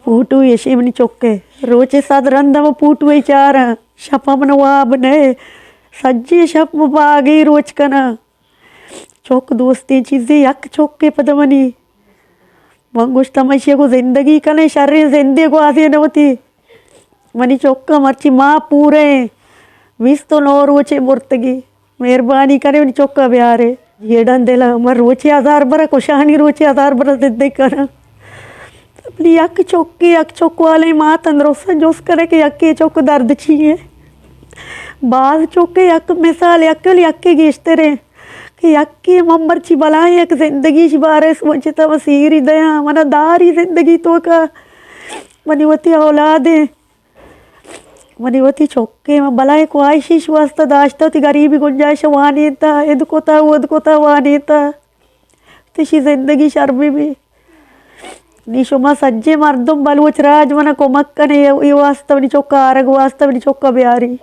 پوٹو ایشی منی چکے۔ روچے صد رند ہم پوٹو ای چاراں۔ شپ من واب نہ۔ سجی شپ من باگی روچ کناں۔ چک دوستیں چیزے، یک چکے پد منی۔ من گوشت، ہمیشی گو زندگی کنے، شریں زندے گوازین وتی۔ منی چکا مرچی ماہ پورے بیست و نو روچے مرتگی۔ مہربانی کنے منی چکا بیارے۔ جیڑاں دلا من روچے ہزار برا کشانی، روچے ہزار برا زندگی کناں۔ منی یک چکے، یک چک والے ماں تندرست جست کنے کہ یکے چک درد چی ہے۔ باز چکے یک مثال، یک ولی یکے گیشترے کہ یکے من مرچی بلائیں یک زندگی شی بارے سوچتا، من سیری دیاں، منا داری زندگی توکا۔ منی وتی اولادے، منی وتی چکے، من بلائیں خواہشی شی واسطہ داشتا، وتی غریبی گنجائش وانینتا، اد کتا، ود کتا وانینتا۔ تشی زندگی شر بی بی۔ نی شما سجے مردم بلوچ راج منا کمک کنے، ای واسطہ منی چکا آرگ واسطہ منی چکا بیاری۔